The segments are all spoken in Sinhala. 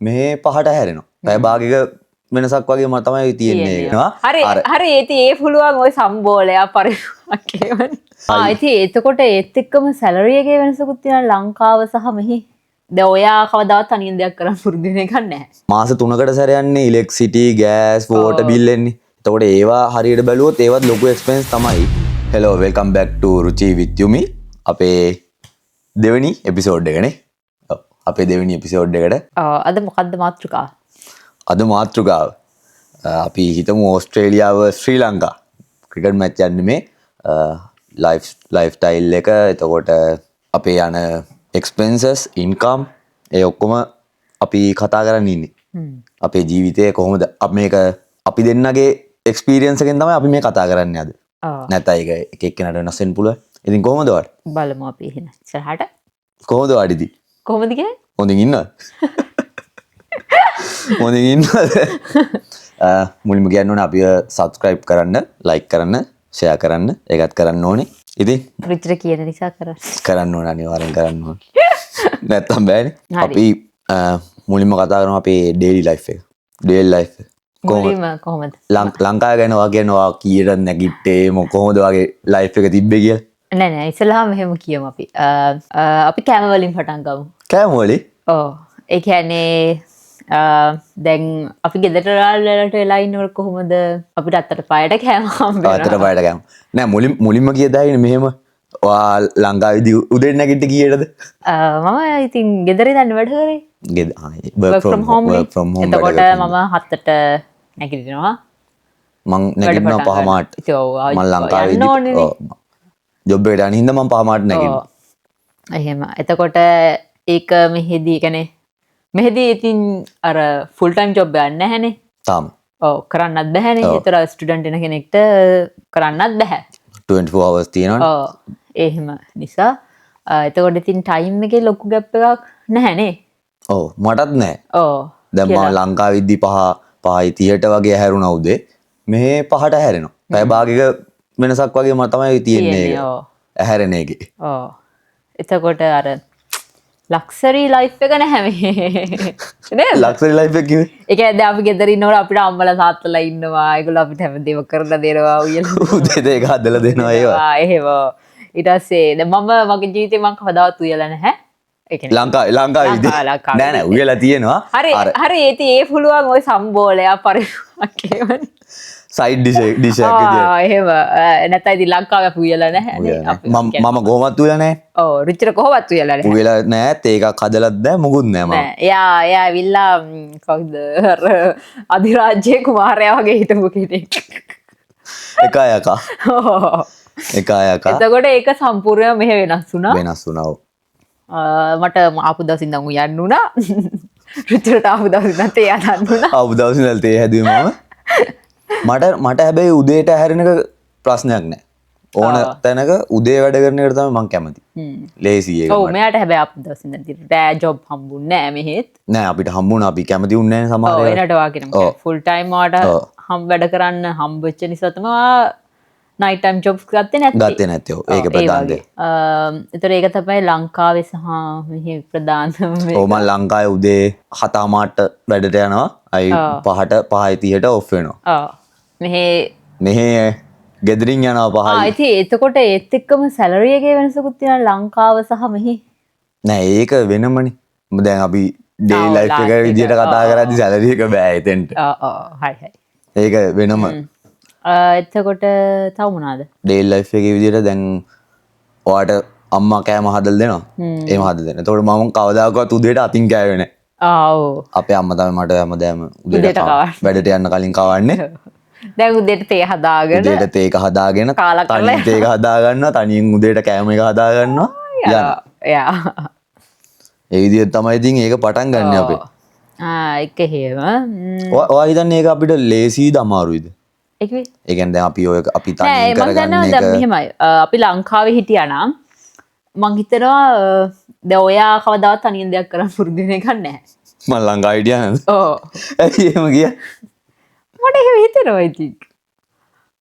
මෙහෙ 5ට හැරෙනවා. පැය භාගයක වෙනසක් වගේ ම තමයි තියෙන්නේ ඒක. හරි. අර හරි, ඉතින් ඒ පුළුවන් ඔය සම්බෝලයා පරිප්පුවක් එහෙමනේ. ආ, ඉතින් එතකොට ඒත් එක්කම සැලරි එකේ වෙනසකුත් තියෙනවා ලංකාව සහ මෙහි. දැන් ඔයා කවදාවත් තනියෙන් දෙයක් කරන්න පුරුදු වෙන එකක් නැහැ. මාස 3කට සැර යන්නේ ඉලෙක්ට්‍රිසිටි, ගෑස්, වෝටර් බිල් එන්නේ. එතකොට ඒවා හරියට බැලුවොත් ඒවත් ලොකු එක්ස්පෙන්ස් තමයි. Hello, welcome back to Ruchi with Yumi. අපේ දෙවෙනි එපිසෝඩ් එකනේ. ඔව්, අපේ දෙවෙනි එපිසෝඩ් එකට. ඔව්, අද මොකද්ද මාතෘකාව? අද මාතෘකාව අපි හිතමු ඕස්ට්‍රේලියාව ශ්‍රී ලංකා ක්‍රිකට් මැච් යන්නේ මේ ලයිෆ් ස්ටයිල් එක, එතකොට අපේ යන එක්ස්පෙන්සස්, ඉන්කම්, ඒ ඔක්කොම අපි කතා කරන්න ඉන්නේ. අපේ ජීවිතය කොහොමද අපි මේක අපි දෙන්නගේ එක්ස්පීරියන්ස් එකෙන් තමයි අපි මේ කතා කරන්නේ අද. නැත්නම් ඒක එක එක්කෙනාට වෙනස් වෙන්න පුළුවන්. ඉතින් කොහොමද ඔයාට? බලමු අපි එහෙනම් ඉස්සරහට. කොහොමද ඔයාට ඉතින්? කොහොමද කියන්නේ? හොඳින් ඉන්නවද? හොඳින් ඉන්නවද? මුලින්ම කියන්න ඕනේ අපිව සබ්ස්ක්‍රයිබ් කරන්න, ලයික් කරන්න, ෂෙයා කරන්න, ඒකත් කරන්න ඕනේ. ඉතින් රුචිර කියන නිසා කරන්න. කරන්න ඕනේ, අනිවාර්යෙන් කරන්න ඕනේ. නැත්තම් බෑනේ. හරි. අපි මුලින්ම කතා කරමු අපේ ඩේලි ලයිෆ් එක. ඩේලි ලයිෆ් එක. කොහොමද? මුලින්ම කොහොමද? ලංකාව ගැන ඔයා කියන්නේ, ඔයා කීයටද නැගිට්ටේ, කොහොමද ඔයාගේ ලයිෆ් එක තිබ්බේ කියලා? නෑ නෑ, ඉස්සෙල්ලාම මෙහෙම කියමු අපි. අ, අ, අපි කෑම වලින් පටන් ගමු. කෑම වලින්? ඔව්. ඒ කියන්නේ දැන් අපි ගෙදරට වෙලාවට වෙලා ඉන්නකොට කොහොමද අපිට අත්තට පයට කෑම හම්බ අතට වෙනවා? පයට කෑම. නෑ, මුලින්ම කියදාගෙන මෙහෙම ඔයා ලංකාවේදී උදේ නැගිට්ටේ කීයටද? මම ඉතින් ගෙදර ඉඳන් වැඩ කරේ. Work work from from home නේ. Work from home එතකොට වැඩ කරන. මම 7ට නැගිටිනවා. මං වැඩ නැගිටිනවා පටන් ගන්න. 5:15ට. ඉතින් ඔව්, මං යන්න ලංකාවේදී ඕනේනේ. ඔව්, ජොබ් එකට යන හින්දා මං 5:15ට නැගිටිනවා. ඔව්. එහෙම. එතකොට ඒක මෙහෙදී කියන්නේ මෙහෙදී ඉතින් අර ෆුල් ටයිම් ජොබ් එකක් නැහැනේ. තාම. ඔව්, කරන්නත් බැහැනේ. ඔව්. ඒතර ස්ටුඩන්ට් වෙන කෙනෙක්ට කරන්නත් බැහැ. 24 hours තියෙනවනේ. ඔව්. එහෙම නිසා එතකොට ඉතින් ටයිම් එකේ ලොකු ගැප් එකක් නැහැනේ. ඔව්, මටත් නෑ. ඔව්. දැන් මම කියලා. ලංකාවේදී 5:30ට වගේ හැරුණා උදේ. මෙහෙ 5ට හැරෙනවා. පැය භාගයක වෙනසක් වගේ ම තමයි තියෙන්නේ තියෙන්නේ, ඒක. ඔව්. ඇහැරෙන එකේ. ඔව්. එතකොට අර ලක්සරි ලයිෆ් එක නැහැ මේ. නේද? ලක්සරි ලයිෆ් එක කිව්වේ? ඒ කියන්නේ දැන් අපි ගෙදර ඉන්නකොට අපිට අම්මලා තාත්තලා ඉන්නවා. ඒගොල්ලෝ අපිට හැමදේම කරලා දෙනවා, උයලා උදේ තේ එක හදලා දෙනවා ඒවා. දෙනවා, එහෙම. ඊට පස්සේ දැන් මම මගේ ජීවිතේ මං කවදාවත් උයලා නැහැ. ඒ කියන්නේ ලංකාවේදී ලංකාවේ. නෑ නෑ, උයලා තියෙනවා. හරි. අර හරි, ඉතින් ඒ පුළුවන් ඔය සම්බෝලයා පරිප්පුවක් එහෙමනේ. සයිඩ් ඩිෂ් එකක් විදියට. ආ, එහෙම. නැත්නම් ඉතින් ලංකාවේ අපි උයලා නැහැ නේ. උයලා නෑ. අපි මම කොහොමත් උයලා නෑ. ඔව්, රුචිර කොහොමත් උයලා නැහැ. උයලා නෑ, තේ එකක් හදලත් නෑ, මුකුත් නෑ මම. නෑ, එයා ඇවිල්ලා කවුද අර අධිරාජ්‍යයේ කුමාරයා වගේ හිටපු කෙනෙක්. එක යකා. ඔව්. එක යකා. එතකොට ඒක සම්පූර්ණයෙන්ම මෙහෙ වෙනස් වුණා. වෙනස් වුණා, ඔව්. මට ආපු දවස් ඉඳන් උයන්න වුණා. රුචිරට ආපු දවස් ඉඳන් තේ හදන්න වුණා. ආපු දවස් ඉඳන් තේ හැදුවේ මම. මට හැබැයි උදේට ඇහැරෙන එක ප්‍රශ්නයක් නෑ. ඕන තැනක උදේ වැඩ කරන එකට තමයි මං කැමති. ලේසි ඒක ඔව් මට. මෙයාට හැබැයි ආපු දවස් ඉඳන් ඉතින් රෑ ජොබ් හම්බුන්නේ නෑ මෙහෙත්. නෑ, අපිට හම්බුණා, අපි කැමති වුණේ නෑ සමහර ඔව්, වෙලාවට. එනට වාගෙන ෆුල් ටයිම් ඔයාට වැඩ කරන්න හම්බෙච්ච නිසා තමයි නයිට් ටයිම් ජොබ්ස් ගත්තේ නැත්තේ. ගත්තේ නැත්තේ, ඔව්. ඒක ඔව්, ඒ ප්‍රධාන වගේ. දේ. ඒතර ඒක තමයි ලංකාවේ සහ මෙහි ප්‍රධානම මේ. ඔව්, මං ලංකාවේ උදේ 7:30ට වැඩට යනවා. අයි 5ට 5:30ට ඔෆ් වෙනවා. ඔව්. මෙහි මෙහෙ ගෙදරින් යනවා 5යි. ඉතින් එතකොට ඒත් එක්කම සැලරි එකේ වෙනසකුත් තියෙනවා ලංකාව සහ මෙහි. නෑ, ඒක වෙනමනේ. දැන් අපි ඩේලි ලයිෆ් එක last එක. විදියට කතා කරද්දි සැලරි එක බෑ එතෙන්ට. ඔව් ඔව්, හරි හරි. ඒක වෙනම. එතකොට තව මොනවාද? ඩේලි ලයිෆ් එකේ විදියට දැන් ඔයාට අම්මා කෑම හදලා දෙනවා. එහෙම හදලා දෙනවා. එතකොට මම කවදාකවත් උදේට අතින් කෑවේ නෑ. ඔව්. අපේ අම්මා තමයි මට හැමදාම උදේට උදේට කවන්නේ. වැඩට යන්න කලින් කවන්නේ. දැන් උදේට තේ හදාගෙන උදේට තේ එක හදාගෙන කාලා කරලා තනියෙන් තේ එක හදා ගන්නවා, තනියෙන් උදේට කෑම එක හදා ගන්නවා. යනවා. යා. ඒ විදිහට තමයි ඉතින් ඒක පටන් ගන්න අපේ. ඒක එහෙම. ඔයා හිතන්නේ ඒක අපිට ලේසියිද අමාරුයිද? ඒ කිව්වේ? ඒ කියන්නේ දැන් අපි ඔය අපි නෑ, තනියෙන් මං කරගන්න දන්නවා එක දැන් මෙහෙමයි. අපි ලංකාවේ හිටියා නම් මං හිතනවා දැන් ඔයා කවදාවත් තනියෙන් දෙයක් කරන්න පුරුදු වෙන එකක් නැහැ. මං ලංකාවේ හිටියා නේද? ඔව්. ඇයි එහෙම කියන්නේ? මට එහෙම හිතෙනවා ඉතින්.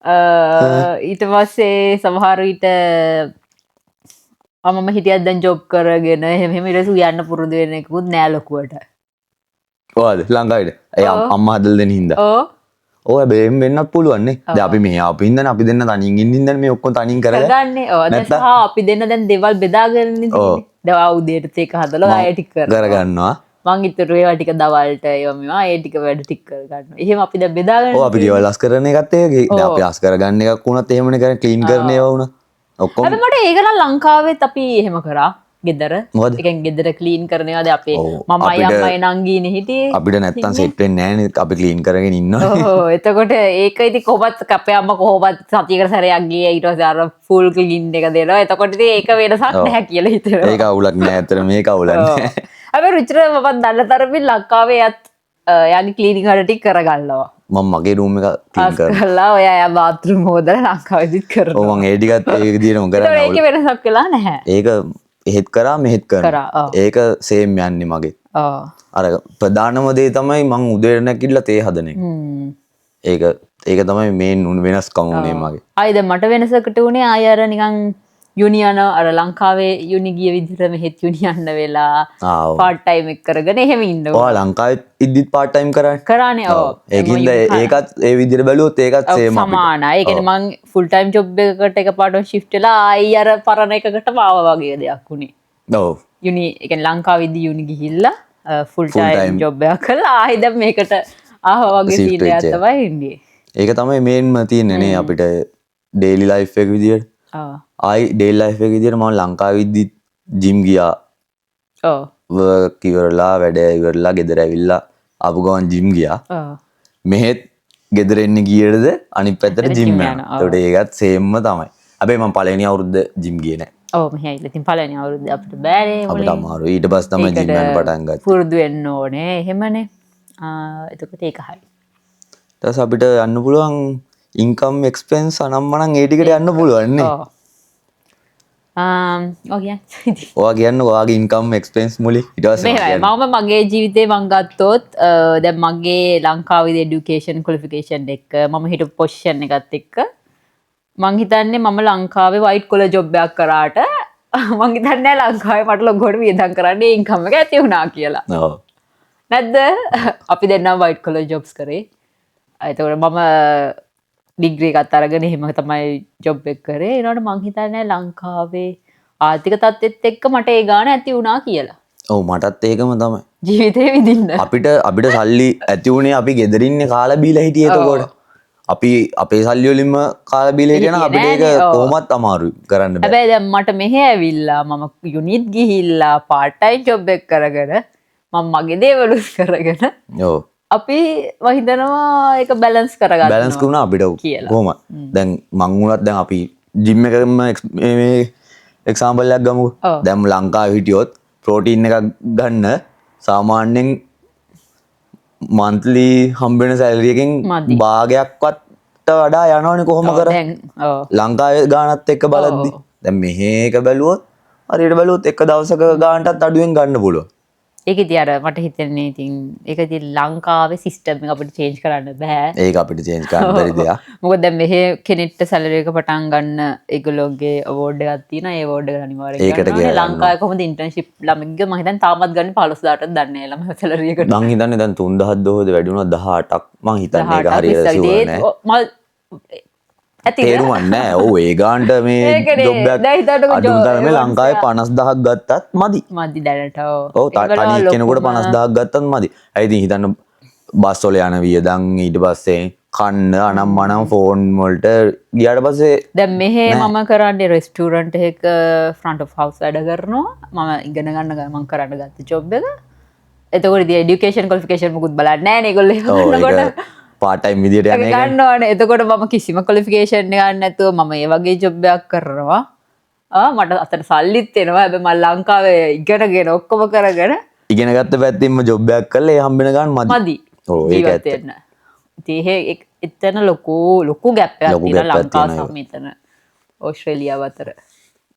ඊට පස්සේ සමහර විට මම හිටියත් දැන් ජොබ් කරගෙන එහෙම එහෙම ඊට පස්සේ උයන්න පුරුදු වෙන එකකුත් නෑ ලොකුවට. ඔයාද ලංකාවට? ඒ අම්මා හදලා දෙන හින්දා. ඔව්. ඔව්, හැබැයි එහෙම වෙන්නත් පුළුවන් නේ. දැන් අපි මෙහි ආපු හින්දානේ අපි දෙන්න තනියෙන් ඉන්න හින්දානේ මේ ඔක්කොම තනියෙන් කරගන්නේ. කරගන්නේ. ඔව්, දැන් සහ අපි දෙන්න දැන් දේවල් බෙදාගෙන ඉන්නේ. දැන් ඔයා උදේට ඒක හදලා ඔයා ඒ ටික කරනවා. කරගන්නවා. මං ඉතුරු ඒවා ටික දවල්ට ඒවා මේවා ඒ ටික වැඩ ටික කරගන්නවා. එහෙම අපි දැන් බෙදාගෙන ඔව්, අපි ගෙවල් අස් කරන එකත් ඒක. දැන් අපි අස් කරගන්න එකක් වුණත් එහෙමනේ කරන්නේ, ක්ලීන් කරන ඒවා වුණත්. ඔක්කොම. හැබැයි මට ඒක නම් ලංකාවෙත් අපි එහෙම කරා. ගෙදර. මොකද? ඒ කියන්නේ ගෙදර ක්ලීන් කරන ඒවා දැන් අපේ මමයි අම්මයි නංගීනේ හිටියේ. අපිට නැත්තම් සෙට් වෙන්නේ නෑනේ, අපි ක්ලීන් කරගෙන ඉන්නවා. ඔව්, එතකොට ඒක ඉතින් කොහොමත් අපේ අම්මා කොහොමත් සතියකට සැරයක් ගියේ, ඊට පස්සේ අර ෆුල් ක්ලීන් එක දෙනවා. එතකොට ඉතින් ඒක වෙනසක් නැහැ කියලා හිතෙනවා. ඒක අවුලක් නෑ ඇත්තට, මේක අවුලක් නෑ. හැබැයි රුචිර මම දන්න තරමින් ලංකාවේ එයත් එයාගේ ක්ලීනින් වැඩ ටික කරගන්නවා. මම මගේ රූම් එක ක්ලීන් කරනවා. කරලා ඔයා එයා බාත්රූම් හොදලා ලංකාවේදීත් කරනවා. ඔව්, මං ඒ ටිකත් ඒ විදිහටම කරන්නේ. ඒකේ වෙනසක් වෙලා නැහැ. ඒක එහෙත් කරා මෙහෙත් කරනවා. කරා, ඔව්. ඒක සේම් යන්නේ මගේ. ඔව්. අර ප්‍රධානම දේ තමයි මං උදේට නැගිටලා තේ හදන එක. ඒක තමයි මේන් වෙනස්කම උනේ මගේ. ආයි දැන් මට වෙනසකට උනේ ආයි අර නිකන් යුනි යන අර ලංකාවේ යුනි ගිය විදිහට මෙහෙත් යුනි යන්න වෙලා පාට් ටයිම් එක කරගෙන එහෙම ඉන්න ඕන. ඔයා ලංකාවේ ඉද්දිත් පාට් ටයිම් කරන්නේ? කරානේ, ඔව්. ඒකින්ද ඒකත් ඒ විදිහට බැලුවොත් ඒකත් සේම් අපිට. සමානයි. ඒ කියන්නේ මං ෆුල් ටයිම් ජොබ් එකකට එකපාරටම ෂිෆ්ට් වෙලා ආයි අර පරණ එකකටම ආවා වගේ දෙයක් උනේ. ඔව්. යුනි, ඒ කියන්නේ ලංකාවේදී යුනි ගිහිල්ලා ෆුල් ටයිම් ජොබ් එකක් කරලා ආයි දැන් මේකට ආවා වගේ Shift scene එකක් වෙච්ච එක. තමයි ඉන්නේ. ඒක තමයි මේන්ම තියෙන්නේ නේ අපිට ඩේලි ලයිෆ් එක විදියට. ඔව්. ආයි ඩේලි ලයිෆ් එක විදියට මම ලංකාවේ ඉද්දි ජිම් ගියා. ඔව්. වර්ක් ඉවරලා වැඩ ඉවරලා ගෙදර ඇවිල්ලා ආපු ගමන් ජිම් ගියා. ඔව්. මෙහෙත් ගෙදර එන්නේ ගියටද අනිත් පැත්තට ජිම් යනවා. යනවා. ඒතකොට ඒකත් සේම්ම තමයි. හැබැයි මම පළවෙනි අවුරුද්ද ජිම් ගියේ නෑ. ඔව්, මෙහෙ ඇවිල්ලා ඉතින් පළවෙනි අවුරුද්ද අපිට බෑනේ අපිට මුලින්. අමාරුයි. ඊට පස්සේ තමයි ජිම් යන්න පටන් ගත්තේ. පුරුදු වෙන්න ඕනේ. එහෙමනේ. එතකොට ඒක හරි. ඊට පස්සේ අපිට යන්න පුළුවන් ඉන්කම් එක්ස්පෙන්ස් අනම්මනම් ඒ ටිකට යන්න පුළුවන් නේ. ඔව්. ඔව් කියන්න. ඉතින්. ඔයා කියන්න ඔයාගේ ඉන්කම් එක්ස්පෙන්ස් මුලින් ඊට පස්සේ මම මෙහෙමයි. කියන්නම්. මම මගේ ජීවිතේ මං ගත්තොත් දැන් මගේ ලංකාවේදී එඩියුකේෂන් ක්වොලිෆිකේෂන් එක මම හිටපු පොසිෂන් එකත් එක්ක මං හිතන්නේ මම ලංකාවේ වයිට් කොලර් ජොබ් එකක් කරාට මං හිතන්නේ නෑ ලංකාවේ මට ලොකුවට වියදම් කරන්න ඒ ඉන්කම් එක ඇති වුණා කියලා. ඔව්. නැද්ද? අපි දෙන්නම් වයිට් කොලර් ජොබ්ස් කරේ. එතකොට මම ඩිග්‍රී එකත් අරගෙන එහෙම තමයි ජොබ් එක කරේ. ඒ වුණාට මං හිතන්නේ නෑ ලංකාවේ ආර්ථික තත්ත්වෙත් එක්ක මට ඒ ගාණ ඇති වුණා කියලා. ඔව්, මටත් ඒකම තමයි. ජීවිතේ විඳින්න. අපිට සල්ලි ඇති වුණේ අපි ගෙදර ඉන්නේ කාලා බීලා හිටියේ. එතකොට අපි අපේ සල්ලි වලින්ම කාලා බීලා හිටියා නම් අපිට ඒක නෑනේ, ඔව්. කොහොමත් අමාරුයි කරන්න බෑ. හැබැයි දැන් මට මෙහෙ ඇවිල්ලා මම යුනිට් ගිහිල්ලා පාර්ට් ටයිම් ජොබ් එක කරගෙන මම මගේ දේවලුත් කරගෙන ඔව්. අපි මං හිතනවා ඒක බැලන්ස් කරගන්නවා බැලන්ස් වුණා අපිට කියලා. කොහොමද? දැන් මං වුණත් දැන් අපි ජිම් එකම මේ එක්සැම්පල් එකක් ගමුකෝ. ඔව්. දැන් ලංකාවේ හිටියොත් ප්‍රෝටීන් එකක් ගන්න සාමාන්‍යයෙන් මන්ත්ලි හම්බෙන සැලරි එකෙන් මදි. භාගයක්වත් වඩා යනවනේ කොහොම ඔව්, කර. දැන් ඔව්. ලංකාවේ ගානත් එක්ක බලද්දි. දැන් මෙහෙ එක බැලුවොත් හරියට බැලුවොත් එක දවසක ගානටත් අඩුවෙන් ගන්න පුළුවන්. ඒක ඉතින් අර මට හිතෙන්නේ ඉතින් ඒක ඉතින් ලංකාවේ සිස්ටම් එක අපිට චේන්ජ් කරන්න බෑ. ඒක අපිට චේන්ජ් කරන්න බැරි දෙයක්. මොකද දැන් මෙහෙ කෙනෙක්ට සැලරි එක පටන් ගන්න ඒගොල්ලෝගේ අවෝඩ් එකක් තියෙනවා. ඒ අවෝඩ් එක අනිවාර්යෙන් ඒකට ගන්න ඕනේ. ගියා ගන්න ලංකාවේ කොහොමද ඉන්ටර්න්ෂිප් ළමයින්ගේ මං හිතන්නේ තාමත් ගන්න 15,000ටත් දන්නේ නෑ ළමයි සැලරි එකට. මං හිතන්නේ දැන් 3000 දොහද වැඩි වුණා 18ක් මං හිතන්නේ ඒක 18ක් හරියට 20ක් ෂුවර් ඒත් නෑ. මල් ඇතිද? තේරුමක් නෑ. ඔව්, ඒ ගානට මේ ඒකනේ. ජොබ් එකක් දැන් හිතන්නකෝ අඩුම තරමේ ඒ ලංකාවේ 50000ක් ගත්තත් මදි. මදි දැනට. ඔව්. ඔව්, ඒ බලනවා තනි කෙනෙකුට ලොකුම 50000ක් ගත්තත් මදි. ඇයි ඉතින් හිතන්න බස් වල යන වියදම් ඊට පස්සේ කන්න අනම් මනම් ෆෝන් වලට ගියාට පස්සේ දැන් මෙහෙ මම කරන්නේ රෙස්ටුරන්ට් එකක ෆ්‍රන්ට් ඔෆ් හවුස් වැඩ කරනවා. මම ඉගෙන ගන්න ගමන් කරන්න ගත්ත ජොබ් එක. එතකොට ඉතින් එඩියුකේෂන් ක්වොලිෆිකේෂන් මොකුත් බලන්නේ නෑනේ ඒගොල්ලෝ එහෙම ඔව්, ඒක කරනකොට. පාර්ට් ටයිම් විදියට යන ඒක එකනේ. ගන්න ඕනේ. එතකොට මම කිසිම ක්වොලිෆිකේෂන් එකක් නැතුව මම ඒ වගේ ජොබ් එකක් කරනවා. මට අතට සල්ලිත් එනවා. හැබැයි මම ලංකාවේ ඉගෙනගෙන ඔක්කොම කරගෙන ඉගෙන ගත්ත පැත්තෙන්ම ජොබ් එකක් කරලා ඒ හම්බෙන ගාන මදි. මදි. ඔව්, ඒක ජීවත් ඇත්ත. වෙන්න. ඉතින් එතන ලොකු ගැප් එකක් ලොකු තියෙනවා ගැප් එකක් ලංකාව තියෙනවා සහ මෙතන ඕස්ට්‍රේලියාව අතර.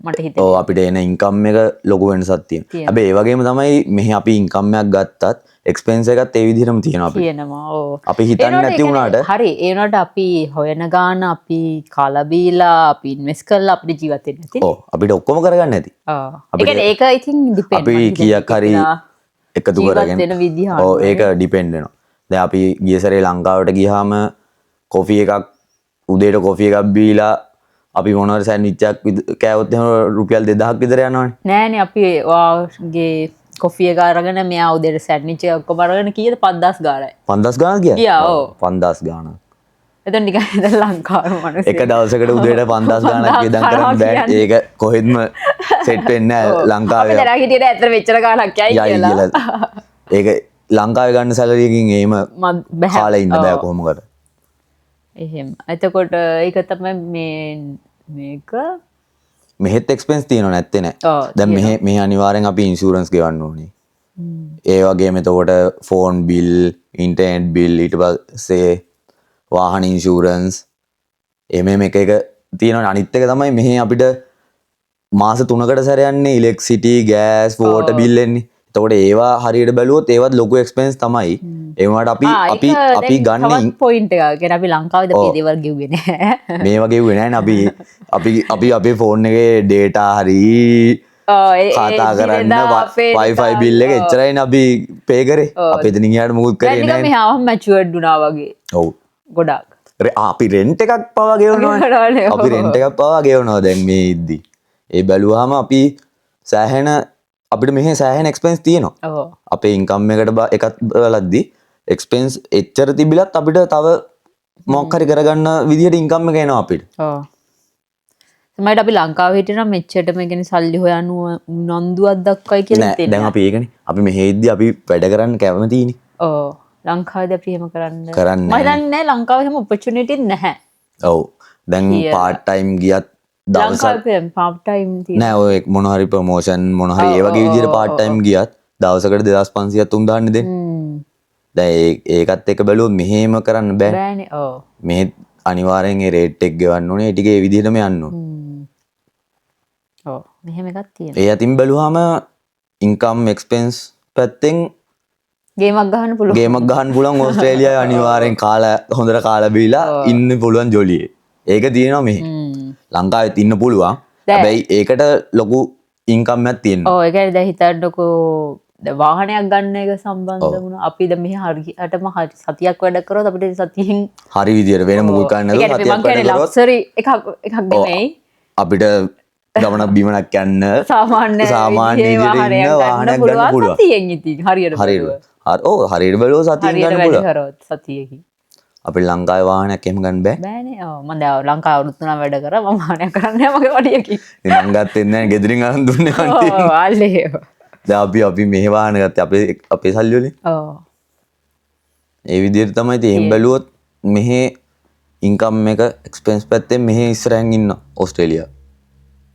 මට හිතෙනවා. ඔව්, අපිට එන ඉන්කම් එක ලොකු වෙනසක් තියෙනවා. තියෙනවා. හැබැයි ඒ වගේම තමයි මෙහි අපි ඉන්කම් එකක් ගත්තත් එක්ස්පෙන්ස් එකත් ඒ විදිහටම තියෙනවා අපිට. තියෙනවා. ඔව්. අපි හිතන්නේ ඒ වුණාට නැති ඒ කියන්නේ වුණාට හරි, ඒ වුණාට අපි හොයන ගාන අපි කාලා බීලා අපි ඉන්වෙස්ට් කරලා අපිට ජීවත් වෙන්න ඇති. ඔව්, අපිට ඔක්කොම කරගන්න ඇති. ඔව්. ඒ අපිට කියන්නේ ඒක ඉතින් ඩිපෙන්ඩ්. අපි මං හිතන්නේ කීයක් හරි ඒක එකතු ජීවත් කරගෙන වෙන විදිහ ඔව් අනුව. ඒක ඩිපෙන්ඩ් වෙනවා. දැන් අපි ගිය සැරේ ලංකාවට ගියාම කොෆි එකක් උදේට කොෆි එකක් බීලා අපි මොන හරි සෑන්ඩ්විච් එකක් කෑවොත් එහෙම රුපියල් 2000ක් විතර යනවනේ. නෑනේ, අපි ඔයාගේ කොෆි එක අරගෙන මෙයා උදේට සෑන්ඩ්විච් එක ඔක්කොම අරගෙන කීයද? 5000 ගාණයි. 5000 ගාණක් ගියා? ගියා, ඔව්. 5000 ගාණක්. එතන නිකන් ඉතින් ලංකාවේ මිනිස්සු එක දවසකට උදේට 5000 ගාණක් වියදම් කරන්න බෑ. ඒක කොහෙත්ම සෙට් වෙන්නේ නෑ ලංකාවේ. අපි දැනන් හිටියේ නෑ ඇත්තට මෙච්චර ගාණක් යයි යයි කියලා. කියලා. ඒක ලංකාවේ ගන්න සැලරි එකකින් එහෙම බෑ. කාලා ඉන්න බෑ කොහොම කරත්. එහෙම. එතකොට ඒක තමයි මේක. මෙහෙත් එක්ස්පෙන්ස් තියෙනව නැත්තේ නෑ. ඔව්, දැන් මෙහෙ අනිවාර්යෙන් අපි ඉන්ෂුරන්ස් ගෙවන්න ඕනේ. ඒ වගේම එතකොට ෆෝන් බිල්, ඉන්ටර්නෙට් බිල්, ඊට පස්සේ වාහන ඉන්ෂුරන්ස්, එහෙම එක එක තියෙනවනේ. අනිත් එක තමයි මෙහෙ අපිට මාස 3කට සැර යන්නේ ඉලෙක්ට්‍රිසිටි, ගෑස්, වෝටර් බිල් එන්නේ. එතකොට ඒවා හරියට බැලුවොත් ඒවත් ලොකු එක්ස්පෙන්ස් තමයි. ඒ වුණාට ඒක අපි දැන් ගන්න තවත් පොයින්ට් එකක්. කියන්නේ අපි ලංකාවේදී අපි දේවල් ගෙව්වේ නෑ. මේවා ගෙව්වේ නෑනේ. අපි අපේ ෆෝන් එකේ ඩේටා හරි ඒ කතා කරන්න ඉතින් අපේ Wi-Fi නිකන් බිල් එක එච්චරයිනේ අපි පේ කරේ. අපි එතනින් එහාට මුකුත් කරේ දැන් නිකන් නෑනේ. මෙහා ආවම මැචුවර්ඩ් වුණා වගේ. ඔව්. ගොඩක්. අපි රෙන්ට් එකක් පවා ගෙවනවනේ. ගෙවනවනේ, ඔව්. අපි රෙන්ට් එකක් පවා ගෙවනවා දැන් මේ ඉද්දි. ඒ බැලුවාම අපි සෑහෙන අපිට මෙහෙ සෑහෙන එක්ස්පෙන්ස් තියෙනවා. අපේ ඉන්කම් එකට එකත් බලද්දි එක්ස්පෙන්ස් එච්චර තිබිලත් අපිට තව මොකක් හරි කරගන්න විදිහට ඉන්කම් එක එනවා අපිට. සමහරවිට අපි ලංකාවේ හිටියනම් මෙච්චරටම ඒ කියන්නේ සල්ලි හොයන්න උනන්දුවක් දක්වයි කියලා නෑ, හිතෙන්නේ. දැන් අපි ඒකනේ. අපි මෙහෙ ඉද්දි අපි වැඩ කරන්න කැමතිනේ. ඔව්. ලංකාවේදී අපි එහෙම කරන්න කරන්නේ මම හිතන්නේ නෑ ලංකාවේ එහෙම ඔපචුනිටි නැහැ. ඔව්. දැන් පාර්ට් ටයිම් ගියත් දවසක් ලංකාවේ පාර්ට් ටයිම් තියෙන. නෑ, ඔය මොන හරි ප්‍රොමෝෂන් මොන හරි ඒ වගේ විදිහට පාර්ට් ටයිම් ගියත් දවසකට 2500ක් 3000 නේ දෙන්නේ. දැන් ඒකත් එක්ක බැලුවොත් මෙහෙම කරන්න බෑ. බෑනේ. ඔව්. මෙහෙ අනිවාර්යෙන් ඒ රේට් එක ගෙවන්න ඕනේ. ඒ ටික ඒ විදිහටම යන්න ඕනේ. ඔව්. මෙහෙම එකක් තියෙනවා. ඒ අතින් බැලුවාම ඉන්කම් එක්ස්පෙන්ස් පැත්තෙන් ගේමක් ගහන්න පුළුවන්. ගේමක් ගහන්න පුළුවන් ඕස්ට්‍රේලියාවේ අනිවාර්යෙන් කාලා හොඳට කාලා බීලා ඉන්න පුළුවන් ජොලියේ. ඒක තියෙනවා මෙහෙ. ලංකාවෙත් ඉන්න පුළුවන්. හැබැයි ඒකට ලොකු ඉන්කම් එකක් තියෙනවා. ඔව්, ඒ කියන්නේ දැන් හිතන්නකෝ දැන් වාහනයක් ගන්න එක සම්බන්ධ වුණා. අපි දැන් මෙහෙ හරියටම හරි සතියක් වැඩ කරොත් අපිට සතියෙන් හරි විදියට වෙන මොකුත් කරන්න ඒ නැතුව කියන්නේ සතියක් මං වැඩ කියන්නේ කරොත් ලක්සරි එකක් නෙමෙයි. අපිට ගමනක් බිමනක් යන්න සාමාන්‍ය සාමාන්‍ය විදිහේ විදියට ඉන්න වාහනයක් ගන්න වාහනයක් ගන්න පුළුවන් පුළුවන්. සතියෙන් ඉතින් හරියට හරියට. බැලුවොත්. ඔව්, හරියට බැලුවොත් සතියෙන් හරියට ගන්න වැඩ පුළුවන්. කරොත් සතියකින්. අපිට ලංකාවේ වාහනයක් එහෙම ගන්න බෑ. බෑනේ. ඔව්, මං දැන් ලංකාවේ අවුරුදු 3 වැඩ කරා මම වාහනයක් කරන්නේ නෑ මගේ වඩියකින්. ඉතින් මං ගත්තේ නෑ, ගෙදරින් අරන් දුන්නේ අන්තිම. ඔව්, අල්ලේ. දැන් අපි මෙහෙ වාහන ගත්තේ අපේ සල්ලි වලින්. ඔව්. ඒ විදිහට තමයි ඉතින් එහෙම බැලුවොත් මෙහෙ ඉන්කම් එක එක්ස්පෙන්ස් පැත්තෙන් මෙහෙ ඉස්සරහින් ඉන්නවා ඕස්ට්‍රේලියාව.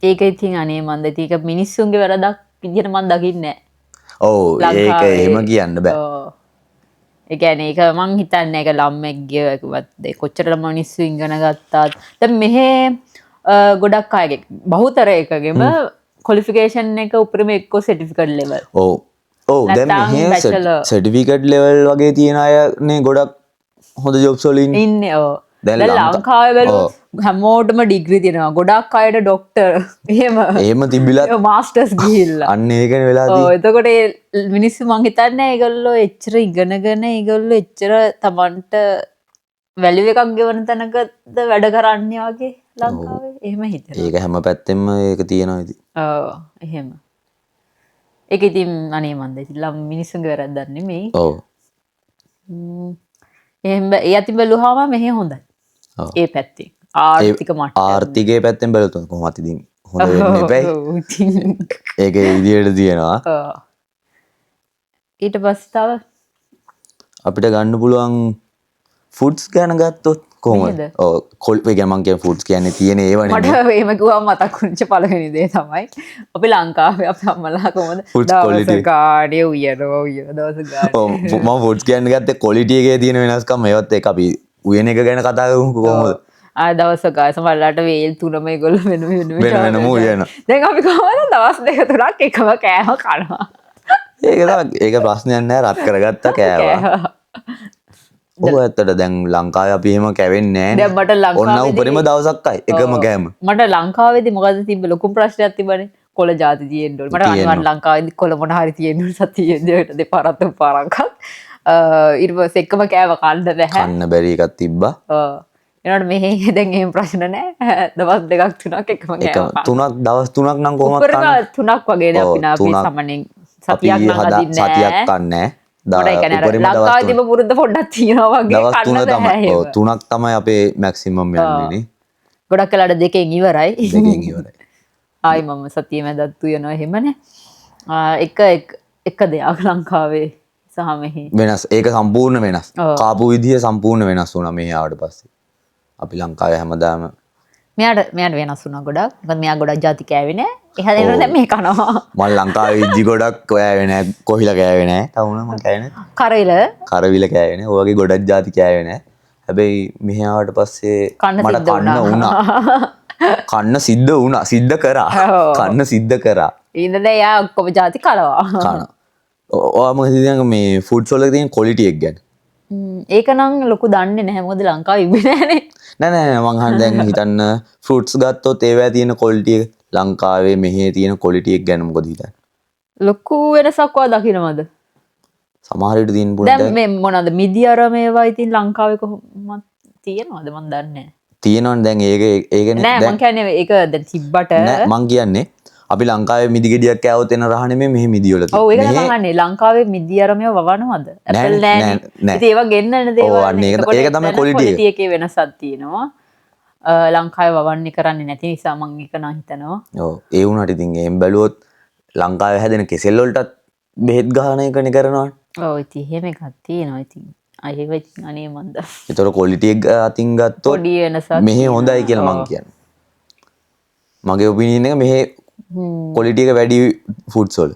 ඒක ඉතින් අනේ මන්ද ඉතින් ඒක මිනිස්සුන්ගේ වැරදක් විදිහට මං දකින්නේ නෑ. ඔව්, ඒක ලංකාවේ. එහෙම කියන්න බෑ. ඔව්. ඒ කියන්නේ ඒක මං හිතන්නේ ඒක ළමෙක්ගේ ඒකවත් කොච්චර මිනිස්සු ඉගෙන ගත්තාත් දැන් මෙහෙ ගොඩක් අයගේ බහුතරයකගෙම ක්වොලිෆිකේෂන් එක උපරිම එක්කෝ සර්ටිෆිකේට් ලෙවල්. ඔව්. ඔව්, දැන් නැත්නම් මෙහෙ බැචලර්. සර්ටිෆිකේට් ලෙවල් වගේ තියෙන අය නේ ගොඩක් හොඳ ජොබ්ස් වල ඉන්නේ. ඉන්නේ. ඔව්. දැන් දැන් ලංකාවේ බැලුවොත් හැමෝටම ඩිග්‍රී තියෙනවා. ගොඩක් අයට ඩොක්ටර් එහෙම. එහෙම තිබිලත් ඒ මාස්ටර්ස් ගිහිල්ලා. අන්න ඒකනේ වෙලා ඔව්, තියෙන්නේ. එතකොට ඒ මිනිස්සු මං හිතන්නේ ඒගොල්ලෝ එච්චර ඉගෙනගෙන ඒගොල්ලෝ එච්චර Tamanට වැලියු එකක් ගෙවන තැනකද වැඩ කරන්නේ වගේ ලංකාවේ. එහෙම හිතෙනවා. ඒක හැම පැත්තෙම ඒක තියෙනවා ඉතින්. ඔව්, එහෙම. ඒක ඉතින් අනේ මන්ද ඉතින් ලම් මිනිස්සුන්ගේ වැරද්දක් නෙමෙයි. ඔව්. එහෙම ඒ අතින් බැලුවාම මෙහෙ හොඳයි. ඔව්. ඒ පැත්තෙන්. ආර්ථික මට්ටම. ආර්ථිකයේ පැත්තෙන් බැලුවොත් කොහොමත් ඉතින් හොඳ වෙන්න එපැයි. ඔව්, ඉතින්. ඒක ඒ විදිහට තියෙනවා. ඔව්. ඊට පස්සේ තව අපිට ගන්න පුළුවන් ෆුඩ්ස් ගැන ගත්තොත් කොහොමද? නේද? ඔව්, ඒ කියන්නේ මං කියන්නේ ෆුඩ්ස් කියන්නේ තියෙන ඒවා නෙමෙයි. මට එහෙම කිව්වම මතක් වුණච්ච පළවෙනි දේ තමයි අපි ලංකාවේ අපේ අම්මලා කොහොමද Foods දවස quality. ගානේ උයනවා, උයන දවස ගානේ. ඔව්, මම ෆුඩ්ස් කියන්න ගත්තේ ක්වොලිටි එකේ තියෙන වෙනස්කම් ඒවත් එක්ක අපි උයන එක ගැන කතා කරමු කොහොමද? ආ, දවස ගානේ සමහරලාට වේල් තුනම ඒගොල්ලෝ වෙන වෙනම වෙන වෙනම උයනවා. දැන් අපි කොහොමද දවස් දෙක තුනක් එකම කෑම කනවා. ඒක තමයි, ඒක ප්‍රශ්නයක් නෑ, රත් කරගත්තා කෑවා. කෑවා. ඔව්, ඇත්තට දැන් ලංකාවේ අපි එහෙම කැවෙන්නේ නෑනේ. දැන් මට ඔන්න ලංකාවේදී උපරිම දවසක් අය එකම කෑම. මට ලංකාවේදී මොකද තිබ්බ ලොකුම ප්‍රශ්නයක් තිබ්බනේ. කොළ ජාති තියෙන්න ඕනේ. මට අනිවාර්යෙන් ලංකාවේදී කොළ මොන හරි තියෙන්න ඕනේ සතියේ දෙකට දෙපාරක් තුන් පාරක්වත්. ඊට පස්සේ එකම කෑම කන්න බැහැ. කන්න බැරි එකක් තිබ්බා. ඔව්. එනකොට මෙහෙ දැන් එහෙම ප්‍රශ්න නෑ. දවස් දෙකක් තුනක් එකම කෑම කන්න. තුනක් දවස් තුනක් නම් කොහොමද කන්න? තුනක් වගේ නේ අපි නා අපි සාමාන්‍යයෙන් සතියක් නම් අදින්නේ නෑ. සතියක් කන්නේ නෑ. ලංකාවේ තිබ්බ පුරුද්ද පොඩ්ඩක් තියෙනවා වගේ කන්න බැහැ. ඔව් තුනක් තමයි අපේ මැක්සිමම් යන්නේ නේ. ගොඩක් වෙලාවට දෙකෙන් ඉවරයි. දෙකෙන් ඉවරයි. ආයි මම සතිය මැදත් උයනවා එහෙමනේ. එක එක දෙයක් ලංකාවේ සහ මෙහි වෙනස්. ඒක සම්පූර්ණ වෙනස්. කාපු විදිය සම්පූර්ණ වෙනස් වුණා මෙහි ආවට පස්සේ. අපි ලංකාවේ හැමදාම මෙයාට වෙනස් වුණා ගොඩක්. මොකද මෙයා ගොඩක් ජාති කෑවේ නෑ. එහා දෙනවා දැන් මේ කනවා. මං ලංකාවේ ඉජ්ජි ගොඩක් කෑවේ නෑ. කොහිලා කෑවේ නෑ. තව වුණා මං කෑවේ නෑ. කරවිල කෑවේ නෑ. ඔය වගේ ගොඩක් ජාති කෑවේ නෑ. හැබැයි මෙහි ආවට පස්සේ මට කන්න වුණා. කන්න සිද්ධ වුණා. සිද්ධ කරා. කන්න සිද්ධ කරා. ඉතින් දැන් යා ඔක්කොම ජාති කනවා. කනවා. ඔයා මොකද හිතන්නේ මේ ෆුඩ්ස් වල තියෙන ක්වොලිටි එක ගැන? ඒක නම් ලොකු දන්නේ නැහැ. මොකද ලංකාවේ ඉන්නේ නැහනේ. නෑ නෑ නෑ මං අහන්නේ දැන් හිතන්න ෆෘට්ස් ගත්තොත් ඒවැ තියෙන ක්වොලිටි එක ලංකාවේ මෙහෙ තියෙන ක්වොලිටි එක ගැන මොකද හිතන්නේ? ලොකු වෙනසක් ඔයා දකින්නවද? සමහර විට තියෙන පුළුවන්. දැන් මේ මොනවාද මිදි අර මේවා ඉතින් ලංකාවේ කොහොමද තියෙනවද මං දන්නේ නෑ. තියෙනවනේ දැන් ඒක ඒකනේ නෑ මං කියන්නේ ඒක දැන් තිබ්බට නෑ මං කියන්නේ අපි ලංකාවේ මිදි ගෙඩියක් කෑවොත් එන රහ නෙමෙයි මෙහෙ මිදි වල තියෙන්නේ. ඔව් ඒක තමයි අහන්නේ. ලංකාවේ මිදි අර මේවා වවනවද? ඇපල් නෑනේ. ඉතින් ඒවා ගෙන්නන දේවල්. ඔව් අන්න ඒක ඒක තමයි ක්වොලිටි එක. ක්වොලිටි එකේ වෙනසක් තියෙනවා. ලංකාවේ වවන්නේ කරන්නේ නැති නිසා මං ඒක නම් හිතනවා. ඔව් ඒ වුණාට ඉතින් එහෙම බැලුවොත් ලංකාවේ හැදෙන කෙසෙල් වලටත් බෙහෙත් ගහන එකනේ කරනවනේ. ඔව් ඉතින් එහෙම එකක් තියෙනවා ඉතින්. අය ඉතින් අනේ මන්ද. ඒතර ක්වොලිටි එක අතින් ගත්තොත් පොඩි වෙනසක් මෙහෙ හොඳයි කියලා මං කියන්නේ. මගේ ඔපිනියන් එක මෙහෙ ක්වොලිටි එක වැඩි ෆුඩ්ස් වල.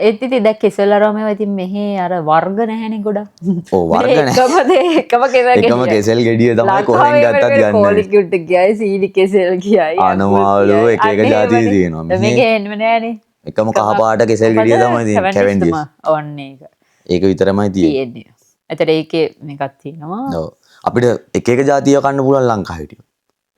ඒත් ඉතින් දැන් කෙසෙල් අරව මේවා ඉතින් මෙහෙ අර වර්ග නැහැනේ ගොඩක්. ඔව් වර්ග නැහැ. එකම දේ එකම කෙසෙල් ගෙඩිය. එකම කෙසෙල් ගෙඩිය තමයි කොහෙන් ගත්තත් ගන්න. කෝලි කිව්ට ගියයි සීනි කෙසෙල් ගියයි. අනමාලු එක එක ජාති තියෙනවා. මේක එන්නේ නැහැනේ. එකම කහ පාට කෙසෙල් ගෙඩිය තමයි තියෙන්නේ. කැවෙන්ඩිෂ්. ඔන්න ඒක. ඒක විතරමයි තියෙන්නේ. එතකොට ඒකේ මේකක් තියෙනවා. ඔව්. අපිට එක එක ජාතිය කන්න පුළුවන් ලංකාවේ හිටියොත්.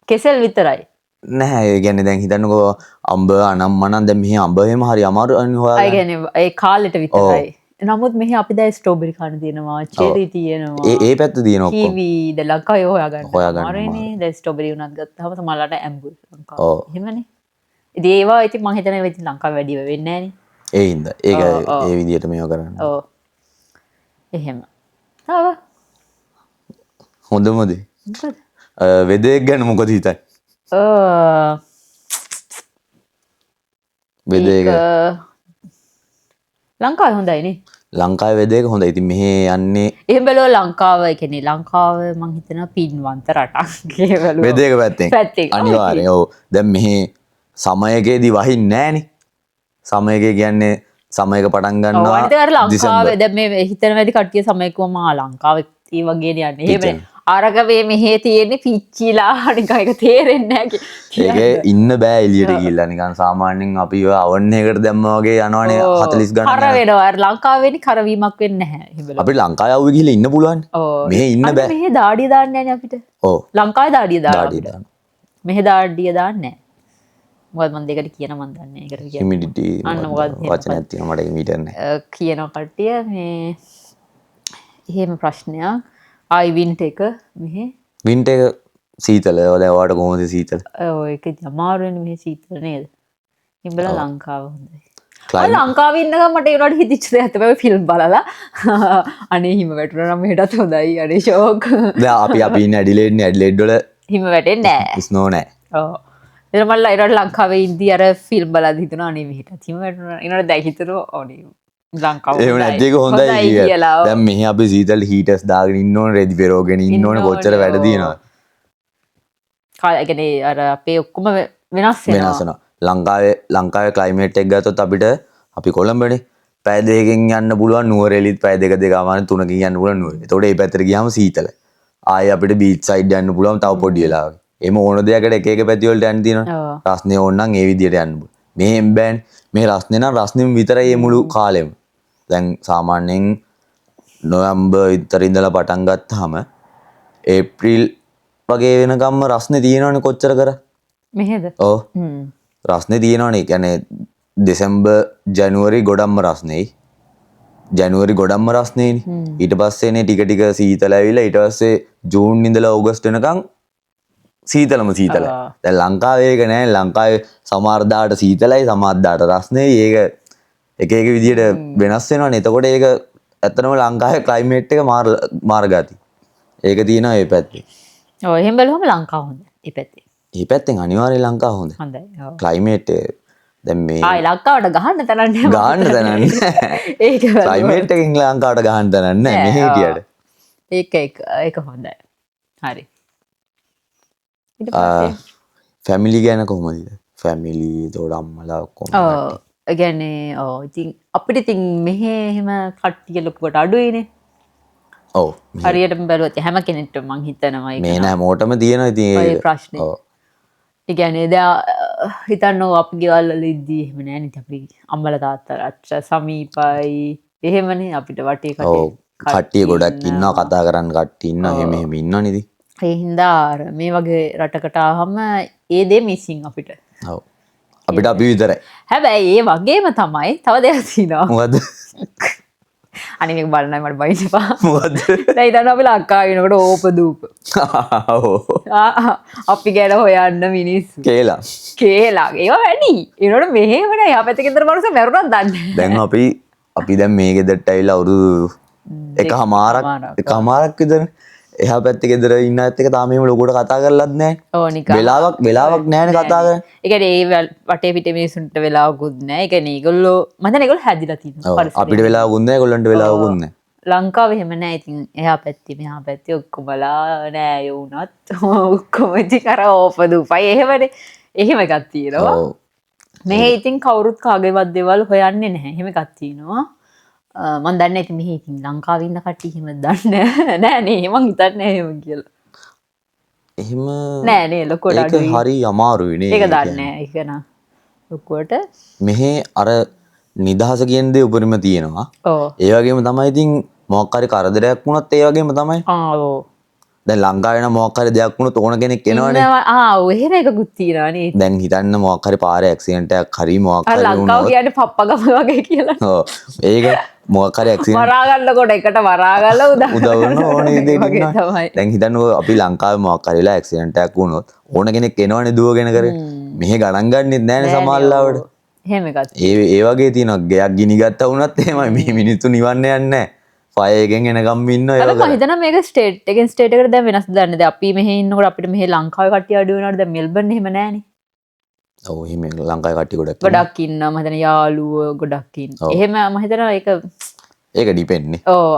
කෙසෙල් විතරයි. නැහැ ඒ කියන්නේ දැන් හිතන්නකෝ අඹ අනම් මනම් දැන් මෙහි අඹ එහෙම හරි අමාරු අනේ හොයාගන්න. ඒ කියන්නේ ඒ කාලෙට විතරයි. නමුත් මෙහි අපි දැන් ස්ට්‍රෝබෙරි කන්න තියෙනවා, චෙරි තියෙනවා. ඒ ඒ පැත්ත තියෙන ඔක්කොම. කිවි දැන් ලංකාවේ හොයාගන්න. අමාරුයිනේ. දැන් ස්ට්‍රෝබෙරි උනත් ගත්තාම සමහරලාට ඇඹුල් ලංකාවේ. එහෙමනේ. ඉතින් ඒවා ඉතින් මං හිතන්නේ ඉතින් ලංකාවේ වැඩි වෙන්නේ නැහනේ. ඒ හින්දා ඒක ඒ විදිහට මේවා කරන්න. ඔව්. එහෙම. තව හොඳම දේ. මොකද? වෙදර් එක ගැන මොකද හිතන්නේ? වෙදර් එක ලංකාවේ හොඳයි නේ. ලංකාවේ වෙදර් එක හොඳයි. ඉතින් මෙහෙ යන්නේ එහෙම බැලුවා ලංකාව, ඒ කියන්නේ ලංකාව මං හිතනවා පින්වන්ත රටක් කියලා බැලුවා. වෙදර් එක පැත්තෙන්. අනිවාර්යෙන්. ඔව්. දැන් මෙහෙ සමයකේදී වහින්නේ නෑනේ. සමයකේ කියන්නේ සමයක පටන් ගන්නවා. ඔව් අනිත් අර ලංකාවේ දැන් මේ හිතන වැඩි කට්ටිය සමයකම මා ලංකාවේ ඒ වගේ නේ යන්නේ. එහෙම අරක මේ මෙහෙ තියෙන්නේ පිච්චිලා නිකන් ඒක තේරෙන්නේ නැහැ කියලා. ඒක ඉන්න බෑ එළියට ගිහිල්ලා නිකන් සාමාන්‍යයෙන් අපි ඔය අවන් එකකට දැම්මා වගේ යනවනේ 40 ගණන්. කර වෙනවා. අර ලංකාවේනේ කරවීමක් වෙන්නේ නැහැ. එහෙම බැලුවොත්. අපිට ලංකාවේ අවුවේ ගිහිල්ලා ඉන්න පුළුවන්. මෙහෙ ඉන්න බෑ. මෙහෙ දාඩිය දාන්නේ නැහැනේ අපිට. ඔව්. ලංකාවේ දාඩිය දානවා. දාඩිය දානවා. මෙහෙ දාඩිය දාන්නේ නැහැ. මොකද මං දෙකට කියන මං දන්නේ නැහැ. ඒකට කියන්නේ. හියුමිඩිටි අන්න මොකද්ද වචනයක් තියෙනවා මට ඒක මීටර් නැහැ. කියන කට්ටිය මේ එහෙම ප්‍රශ්නයක්. ආයි වින්ටර් එක මෙහෙ වින්ටර් එක සීතල. ඔය දැන් ඔයාලට කොහොමද සීතල? ඔව් ඒක ඉතින් අමාරු වෙන්නේ මෙහෙ සීතල නේද? ඉඹලා ලංකාව හොඳයි. අර ලංකාවේ ඉන්නකම් මට ඒ වුණාට හිතිච්ච දෙයක් තමයි ෆිල්ම් බලලා අනේ හිම වැටුණා නම් මෙහෙටත් හොඳයි අනේ ෂෝක්. දැන් අපි ඉන්නේ ඇඩිලේඩ් නේ. ඇඩිලේඩ් වල හිම වැටෙන්නේ නෑ. ස්නෝ නෑ. ඔව්. එතන මම ඊළඟට ලංකාවේ ඉඳි අර ෆිල්ම් බලද්දි හිතුණා අනේ මෙහෙටත් හිම වැටුණා. ඊළඟට දැන් හිතනවා අනේ ලංකාව එහෙම නැති එක හොඳයි කියලා. දැන් මෙහි අපි සීතල හීටර්ස් දාගෙන ඉන්න ඕනේ, රෙදි පෙරෝගෙන ඉන්න ඕනේ, කොච්චර වැඩ තියෙනවද? කාලය කියන්නේ අර අපේ ඔක්කොම වෙනස් වෙනවා. වෙනස් වෙනවා. ලංකාවේ ක්ලයිමේට් එක ගත්තොත් අපිට අපි කොළඹනේ පැය දෙකකින් යන්න පුළුවන් නුවරඑළියත් පැය දෙක දෙකමාර තුනකින් යන්න පුළුවන් නුවර. එතකොට මේ පැත්තට ගියාම සීතලයි. ආයේ අපිට බීච් සයිඩ් යන්න පුළුවන් තව පොඩි වෙලාවක. එහෙම ඕන දෙයකට එක එක පැති වලට යන්න තියෙනවා. රස්නේ ඕන නම් ඒ විදියට යන්න පුළුවන්. මෙහෙම බෑනේ. මේ රස්නේ නම් රස්නෙම විතරයි මේ මුළු කාලෙම. දැන් සාමාන්‍යයෙන් නොවැම්බර් විතර ඉඳලා පටන් ගත්තාම ඒප්‍රිල් වගේ වෙනකම්ම රස්නේ තියෙනවනේ කොච්චර කර. මෙහෙද? ඔව්. රස්නේ තියෙනවනේ. ඒ කියන්නේ දෙසැම්බර් ජැනුවරි ගොඩක්ම රස්නේයි. ජැනුවරි ගොඩක්ම රස්නේනේ. ඊට පස්සේනේ ටික ටික සීතල ඇවිල්ලා ඊට පස්සේ ජූන් ඉඳලා ඕගස්ට් වෙනකන් සීතලම සීතලයි. දැන් ලංකාවේ ඒක නෑ. ලංකාවේ සමහර දාට සීතලයි සමහර දාට රස්නේයි. ඒක එක එක විදියට වෙනස් වෙනවනේ. එතකොට ඒක ඇත්තටම ලංකාවේ ක්ලයිමේට් එක මාර මාර ගති. ඒක තියෙනවා ඒ පැත්තේ. ඔව්, එහෙම බැලුවම ලංකාව හොඳයි. ඒ පැත්තේ. ඒ පැත්තෙන් අනිවාර්යයෙන් ලංකාව හොඳයි. හොඳයි. ඔව්. ක්ලයිමේට් දැන් මේ ආයි ලංකාවට ගහන්න තරම් නෑ. ගහන්න තරම් නෑ. ඒක ක්ලයිමේට් එකෙන් ලංකාවට ගහන්න තරම් නෑ මෙහෙ හිටියට. ඒක ඒක ඒක හොඳයි. හරි. ඊට පස්සේ ෆැමිලි ගැන කොහොමද? ෆැමිලි එතකොට අම්මලා ඔක්කොම. ඔව්. ඒ කියන්නේ ඔව් ඉතින් අපිට ඉතින් මෙහෙ එහෙම කට්ටිය ලොකුවට අඩුයිනේ. ඔව්. හරියටම බැලුවොත් හැම කෙනෙක්ටම මං හිතනවා ඒක. මේ නෑ හැමෝටම තියෙනවා ඉතින් ඔය ප්‍රශ්නේ. ඔව්. ඒ කියන්නේ දැන් හිතන්නකෝ අපි ගෙවල් වල ඉද්දී එහෙම නෑ නේ. අපි අම්මලා තාත්තලාට සමීපයි. එහෙමනේ අපිට වටේ කටේ. ඔව්. කට්ටිය ගොඩක් ඉන්නවා, කතා කරන්න කට්ටිය ඉන්නවා, එහෙම එහෙම ඉන්නවනේ ඉතින්. ඒ හින්දා අර මේ වගේ රටකට ආවම ඒ දේ මිසින් අපිට. ඔව්. අපිට අපි විතරයි. හැබැයි ඒ වගේම තමයි තව දෙයක් තියෙනවා. මොකද්ද? අනේ මේක බලන්නයි මට බයින්න එපා. මොකද්ද? දැන් හිතන්න අපි ලංකාවේ ඉනකොට ඕප දූප. ඔව්. අපි ගැන හොයන්න මිනිස්සු. කේලා. කේලා. ඒවා වැඩි. ඒනකොට මෙහෙම නෑ. එහා පැත්තේ ගෙදර මනුස්සය මැරුණත් දන්නේ නෑ. දැන් අපි දැන් මේ ගෙදරට ඇවිල්ලා අවුරුදු එකහමාරක් විතර එහා පැත්තේ ගෙදර ඉන්න අයත් එක්ක තාම එහෙම ලොකුවට කතා කරලත් නෑ. ඔව් නිකන්. වෙලාවක් නෑනේ කතා කරන්න. ඒ කියන්නේ ඒ වටේ පිටේ මිනිස්සුන්ට වෙලාවකුත් නෑ. ඒ කියන්නේ ඒගොල්ලෝ මම හිතන්නේ ඒගොල්ලෝ හැදිලා තියෙනවා. ඔව්. අපිට වෙලාවකුත් නෑ, ඒගොල්ලන්ට වෙලාවකුත් නෑ. ලංකාවේ එහෙම නෑ. ඉතින් එහා පැත්තේ මෙහා පැත්තේ ඔක්කොමලා නෑ ඒ වුණත් ඔක්කොම ඉතින් අර ඕප දූපයි එහෙමනේ. එහෙම එකක් තියෙනවා. ඔව්. මෙහෙ ඉතින් කවුරුත් කාගේවත් දේවල් හොයන්නේ නැහැ. එහෙම එකක් තියෙනවා. මං දන්නේ ඉතින් මෙහෙ ඉතින් ලංකාවේ ඉන්න කට්ටිය එහෙම දන්නේ නෑ නේ. මං හිතන්නේ එහෙම කියලා. එහෙම නෑ නේ ලොකුවට අඩුයි. ඒක හරි අමාරුයි නේ. ඒක දන්නේ නෑ. ඒක නා ලොකුවට මෙහෙ අර නිදහස කියන දේ උපරිම තියෙනවා. ඔව්. ඒ වගේම තමයි ඉතින් මොකක් හරි කරදරයක් වුණත් ඒ වගේම තමයි. ආ ඔව්. දැන් ලංකාවේ නම් මොකක් හරි දෙයක් වුණොත් ඕන කෙනෙක් එනවනේ. ආ ඔව් එහෙම එකකුත් තියෙනවා නේ. දැන් හිතන්න මොකක් හරි පාරේ ඇක්සිඩන්ට් එකක් හරි මොකක් හරි වුණොත් ලංකාව කියන්නේ පප්පගම වගේ කියලා. ඔව්. ඒක මොකක් හරි ඇක්සිඩන්ට් මරා ගන්නකොට එකට මරා ගාලා උදව් උදව් කරන ඕන විදිහට වගේ ඉන්නවා. තමයි. දැන් හිතන්නකෝ අපි ලංකාවේ මොකක් හරි වෙලා ඇක්සිඩන්ට් එකක් වුණොත් ඕන කෙනෙක් එනවනේ දුවගෙන කරේ. මෙහෙ ගණන් ගන්නෙත් නෑනේ සමහර ලාවට. එහෙම එකක්. ඒ වගේ තියෙනවා. ගෙයක් ගිනි ගත්තා වුණත් එහෙමයි. මේ මිනිස්සු නිවන්න යන්නේ නෑ. ෆයර් එකෙන් එනකම් ඉන්නවා ඒ හැබැයි වගේ. මම හිතනවා මේක ස්ටේට් එකෙන් ස්ටේට් එකට දැන් වෙනස් දන්නේ. දැන් අපි මෙහෙ ඉන්නකොට අපිට මෙහෙ ලංකාවේ කට්ටිය අඩු වෙනවට දැන් මෙල්බන් එහෙම නෑනේ. ඔව් එහෙම ලංකාවේ කට්ටිය ගොඩක් ඉන්නවා. ගොඩක් ඉන්නවා. මම හිතන්නේ යාළුවෝ ගොඩක් ඉන්නවා. එහෙම මම හිතනවා ඒක ඒක ඩිපෙන්ඩ් නේ. ඔව්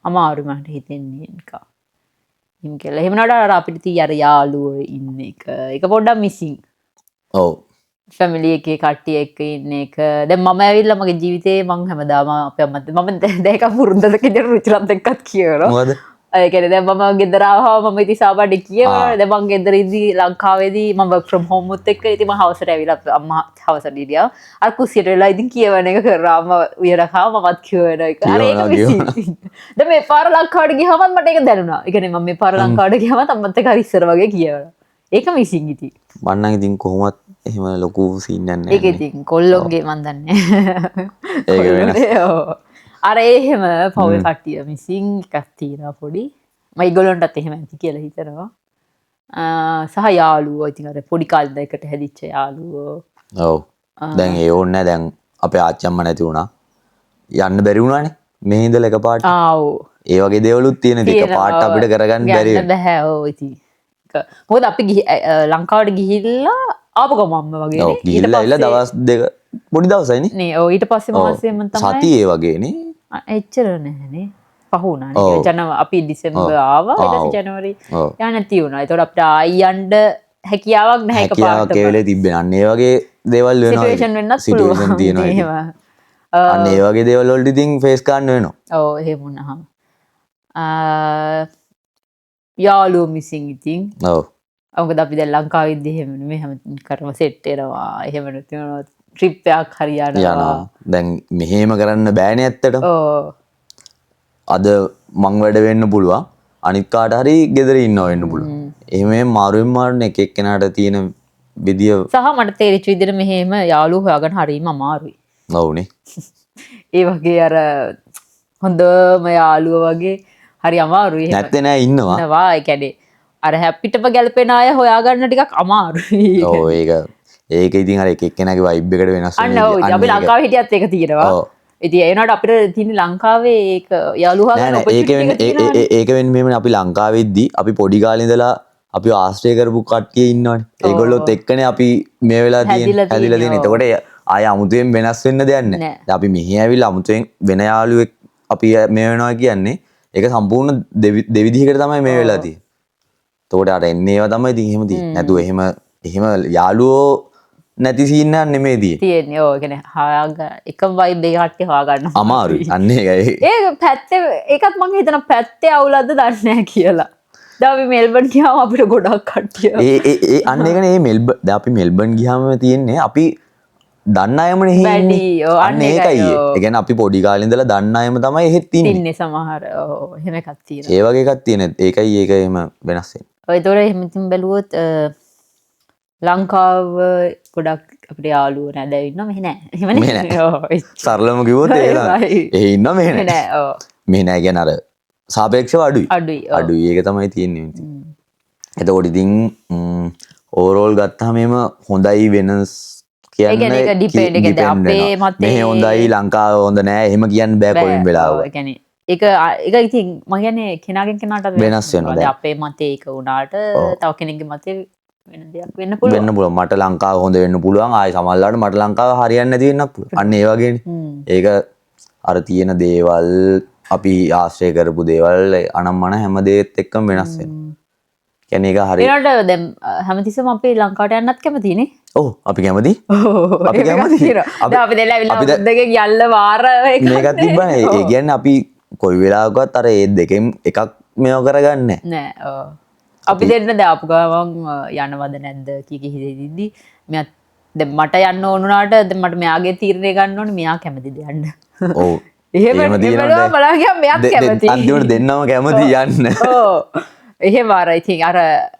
අමාරු මට හිතෙන්නේ නිකන්. එහෙම කියලා. එහෙම වුණාට අර අපිට තියෙ අර යාළුවෝ ඉන්න එක. ඒක පොඩ්ඩක් මිසිං. ඔව්. ෆැමිලි එකේ කට්ටිය එක්ක ඉන්න එක. දැන් මම ඇවිල්ලා මගේ ජීවිතේ මං හැමදාම අපේ අම්මත් මම දැන් එකක් පුරුද්දක් විදියට රුචිරත් එක්කත් කියනවා. මොකද? ඒ කියන්නේ දැන් මම ගෙදර ආවම මම ඉතින් සාමාන්‍යයෙන් කියනවා. දැන් මං ගෙදර ඉඳි ලංකාවේදී මම වර්ක් ෆ්‍රොම් හෝම් උත් එක්ක ඉතින් මං හවසට ඇවිල්ලා අම්මා හවසට හිටියා. අර කුස්සියට වෙලා ඉතින් කියවන එක කරා. අම්මා උයන කාව මමත් කියවන එක. අර ඒක මිසිං. දැන් මේ පාර ලංකාවට ගියාමත් මට ඒක දැනුණා. ඒ කියන්නේ මම මේ පාර ලංකාවට ගියාමත් අම්මත් එක්ක හරි ඉස්සර වගේ කියවනවා. ඒක මිසිං ඉතින්. මං නම් ඉතින් කොහොමත් එහෙම ලොකු සීන් එකක් නෑ. ඒක ඉතින් කොල්ලොන්ගේ මං දන්නේ. ඒක වෙනස්. ඔව්. අර එහෙම පවුල් කට්ටිය මිසිං එකක් තියෙනවා පොඩි. මම ඒගොල්ලන්ටත් එහෙම ඇති කියලා හිතනවා. සහ යාළුවෝ ඉතින් අර පොඩි කාලේ ඉඳන් එකට හැදිච්ච යාළුවෝ. ඔව්. දැන් ඒ ඕනේ නෑ. දැන් අපේ ආච්චි අම්මා නැති වුණා. යන්න බැරි වුණානේ. මෙහි ඉඳලා එකපාරට. ආ ඔව්. ඒ වගේ දේවලුත් තියෙන ඉතින් එකපාරට අපිට කරගන්න බැරි වෙනවා. බැහැ ඔව් ඉතින්. මොකද අපි ලංකාවට ගිහිල්ලා ආපු ගමන්ම වගේ නේ. ඔව් ගිහිල්ලා ඇවිල්ලා දවස් දෙක පොඩි දවසයි නේ. නේ ඔව් ඊට පස්සේ මාසෙම තමයි. සතිය ඒ වගේ නේ. එච්චර නැහැ නේ. පහ වුණා නේ. අපි ඩිසෙම්බර් ආවා ඊට පස්සේ ජනවරි යන්න නැති වුණා. ඒතකොට අපිට ආයි යන්න හැකියාවක් නැහැ එකපාරට. හැකියාවක් ඒ වෙලේ තිබ්බේ. අන්න ඒ වගේ දේවල් වෙනවා. සිටුේෂන් වෙන්නත් පුළුවන්. සිටුේෂන් තියෙනවා ඉතින්. අන්න ඒ වගේ දේවල් වලට ඉතින් ෆේස් කරන්න වෙනවා. ඔව් එහෙම වුණාම. යාළුවෝ මිසින් ඉතින්. ඔව්. මොකද අපි දැන් ලංකාවේ ඉද්දි එහෙම නෙමෙයි හැම කරම සෙට් වෙනවා. එහෙම නැතිවෙනවා ට්‍රිප් එකක් හරි යනවා. දැන් මෙහෙම කරන්න බෑනේ ඇත්තටම. ඔව්. අද මං වැඩ වෙන්න පුළුවන්. අනිත් කාට හරි ගෙදර ඉන්නවා වෙන්න පුළුවන්. එහෙම එහෙම මාරුවෙන් මාරුවෙන් එක එක්කෙනාට තියෙන විදිය සහ මට තේරිච්ච විදිහට මෙහෙම යාළුවෝ හොයාගන්න හරිම අමාරුයි. ඔව්නේ. ඒ වගේ අර හොඳම යාළුවෝ වගේ හරි අමාරුයි. එහෙම නැත්තේ නෑ, ඉන්නවා. ඉන්නවා. ඒ කියන්නේ අර හැපිටම ගැලපෙන අය හොයාගන්න ටිකක් අමාරුයි. ඔව්, ඒක ඒක ඉතින් අර එක එක්කෙනාගේ වයිබ් එකට වෙනස් වෙන අන්න ඔව්, විදිය. ඉතින් අපි අන්න ඒක. ලංකාවේ හිටියත් ඒක තියෙනවා. ඔව්. ඉතින් ඒ වුණාට අපිට තියෙන ලංකාවේ ඒක යාළුවෝ නෑ හොයාගන්න නෑ, ඒක opportunity වෙන්නේ එක තියෙනවනේ. ඒක වෙන්නේ මෙහෙමනේ. අපි ලංකාවෙද්දි අපි පොඩි කාලේ ඉඳලා අපි ආශ්‍රය කරපු කට්ටිය ඉන්නවනේ. ඒගොල්ලොත් එක්කනේ අපි මේ වෙලා තියෙන්නේ, හැදිලා හැදිලා තියෙන්නේ. තියෙන්නේ, එතකොට ආය අමුතුවෙන් වෙනස් වෙන්න දෙයක් නෑ. නෑ. දැන් අපි මෙහි ඇවිල්ලා අමුතුවෙන් වෙන යාළුවෙක් අපි මේ වෙනවා කියන්නේ ඒක සම්පූර්ණ දෙවිදිහකට තමයි මේ වෙලා තියෙන්නේ. එතකොට අර එන්නේ ඒවා තමයි ඉතින් එහෙම තියෙන්නේ. නැතුව එහෙම යාළුවෝ නැති සීන් එකක් නෙමෙයි තියෙන්නේ. තියෙන්නේ. ඔව්, ඒ කියන්නේ හොයාගන්න එකම වයිබ් එක කට්ටිය හොයාගන්න අමාරුයි. අන්න ඒකයි. ඒක පැත්තේ, ඒකත් මං හිතන පැත්තේ අවුලක්ද දන්නේ නෑ කියලා. දැන් අපි මෙල්බන් ගියාම අපිට ගොඩක් කට්ටිය ඒ ඒ ඒ අන්න ඒකනේ. ඒ මෙල්බන්, දැන් අපි මෙල්බන් ගියාම තියෙන්නේ අපි දන්න අයමනේ එහෙ වැඩි, ඉන්නේ. ඔව්, අන්න අන්න ඒකයි, ඒකයි. ඔව්. ඒ කියන්නේ අපි පොඩි කාලේ ඉඳලා දන්න අයම තමයි එහෙත් ඉන්නේ. ඉන්නේ සමහර. ඔව්, එහෙම එකක් තියෙනවා. ඒ වගේ එකක් තියෙන. ඒකයි ඒක එහෙම වෙනස් වෙන්නේ. ඔය ඒතොර එහෙම ඉතින් බැලුවොත් ලංකාව ගොඩක් අපිට යාළුවෝ නෑ ඉන්නවා, මෙහෙ නෑ. එහෙමනේ. මෙහෙ නෑ. ඔව්, එච්ච- සරලම කිව්වොත් ඒක තමයි. ඒකයි. එහෙ ඉන්නවා, මෙහෙ මෙහෙ නෑ. නෑ. ඔව්. මෙහෙ නෑ කියන්නේ අර සාපේක්ෂව අඩුයි. අඩුයි. ඔව්. අඩුයි. ඒක තමයි තියෙන්නේ ඉතින්. එතකොට ඉතින් ඕවරෝල් ගත්තාම එහෙම හොඳයි වෙනස් ඒ කියන්න කියන්නේ ඒක depend, ඒ කියන්නේ depend අපේ වෙනවා. මතේ මෙහෙ හොඳයි ලංකාව හොඳ නෑ එහෙම කියන්න බෑ කොයිම බෑ. වෙලාවක. ඔව්, ඒ කියන්නේ ඒක ඒක ඉතින් මං කියන්නේ කෙනාගෙන් කෙනාට වෙනස් වෙනවා දැන් අපේ මතේ ඒක වුණාට තව කෙනෙක්ගේ මතේ වෙන දෙයක් වෙන්න පුළුවන්. වෙන්න පුළුවන්. මට ලංකාව හොඳ වෙන්න පුළුවන්. ආයි සමහරවිට මට ලංකාව හරියන්නේ නැති වෙන්නත් පුළුවන්. අන්න ඒ වගේනේ. ඒක අර තියෙන දේවල් අපි ආශ්‍රය කරපු දේවල් අනම්මන හැම දේත් එක්කම වෙනස් වෙනවා. කියන්නේ ඒක හරි. ඒනට දැන් හැමතිස්සෙම අපි ලංකාවට යන්නත් කැමතිනේ. ඔව්, අපි කැමති. ඔව්, අපි එහෙම එකක් කැමති. තියෙනවා. දැන් අපි දෙල්ල ඇවිල්ලා අපි දැන් අවුරුද්දකින් යන්න වාර එකක් මේකක් නේ. තිබ්බනේ. ඒ කියන්නේ අපි කොයි වෙලාවකවත් අර ඒ දෙකෙන් එකක් මේව කරගන්නේ නෑ. ඔව්. අපි දෙන්න දැන් ආපු ගමන් යනවද නැද්ද කී කී හිතෙද්දි මෙයාත් දැන් මට යන්න ඕන වුණාට දැන් මට මෙයාගේ තීරණය ගන්න ඕනේ, මෙයා කැමතිද යන්න. ඔව්. එහෙම එහෙම තියෙනවා එහෙම දැන්. බලන් ගියාම මෙයාත් කැමති. අන්තිමට දෙන්නම කැමති යන්න. ඔව්. එහෙම අර ඉතින් අර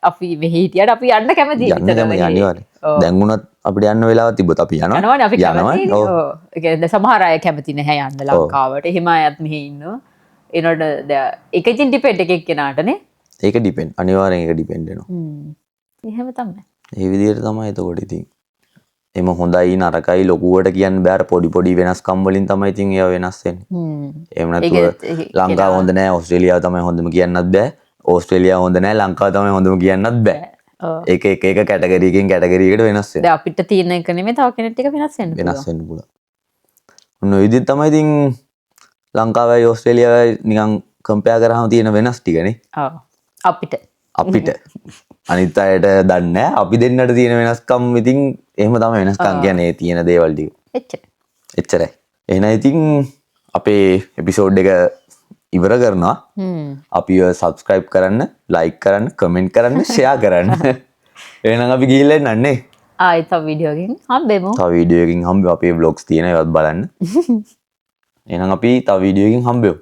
අපි මෙහි හිටියට අපි යන්න කැමති. යන්න කැමති අනිවාර්යෙන්. දැන් වුණත් අපිට යන්න වෙලාවක් තිබ්බොත් අපි යනවා. යනවනේ අපි යනවනේ. කැමතිනේ. ඔව්. ඔව්. ඒ කියන්නේ දැන් සමහර අය කැමති නැහැ යන්න ලංකාවට. එහෙම අයත් මෙහි ඉන්නවා. ඒනොට දැන් ඒක ඉතින් ඩිපෙන්ඩ් එක එක්කෙනාටනේ. ඒක ඩිපෙන්ඩ්. අනිවාර්යෙන් ඒක ඩිපෙන්ඩ් වෙනවා. එහෙම තමයි. ඒ විදිහට තමයි. එතකොට ඉතින් එම හොඳයි නරකයි ලොකුවට කියන්න බෑ. අර පොඩි පොඩි වෙනස්කම් වලින් තමයි ඉතින් ඒවා වෙනස් වෙන්නේ. එහෙම නැතුව ඒක ලංකාව හොඳ නෑ ඕස්ට්‍රේලියාව තමයි හොඳම කියන්නත් බෑ. ඕස්ට්‍රේලියාව හොඳ නෑ ලංකාව තමයි හොඳම කියන්නත් බෑ. ඔව්. ඒක එක එක කැටගරි එකකින් කැටගරි එකට වෙනස් වෙනවා. දැන් අපිට තියෙන එක නෙමෙයි තව කෙනෙක්ට එක වෙනස් වෙන්න පුළුවන්. වෙනස් වෙන්න පුළුවන්. ඔන්න ඔය විදිහට තමයි ඉතින් ලංකාවයි ඕස්ට්‍රේලියාවයි නිකන් කම්පෙයාර් කරාම තියෙන වෙනස් ටිකනේ. ඔව්. අපිට. අපිට. අනිත් අයට දන්නේ නෑ. අපි දෙන්නට තියෙන වෙනස්කම් ඉතින් එහෙම තමයි වෙනස්කම් කියන්නේ ඒ තියෙන දේවල් ටික. එච්චරයි. එච්චරයි. එහෙනම් ඉතින් අපේ එපිසෝඩ් එක ඉවර කරනවා. අපිව සබ්ස්ක්‍රයිබ් කරන්න, ලයික් කරන්න, කමෙන්ට් කරන්න, ෂෙයා කරන්න. එහෙනම් අපි ගිහිල්ලා එන්නන්නේ නේ. ආයෙත් තව වීඩියෝ එකකින් හම්බෙමු. තව වීඩියෝ එකකින් හම්බෙමු. අපේ ව්ලොග්ස් තියෙන ඒවත් බලන්න. එහෙනම් අපි තව වීඩියෝ එකකින් හම්බෙමු.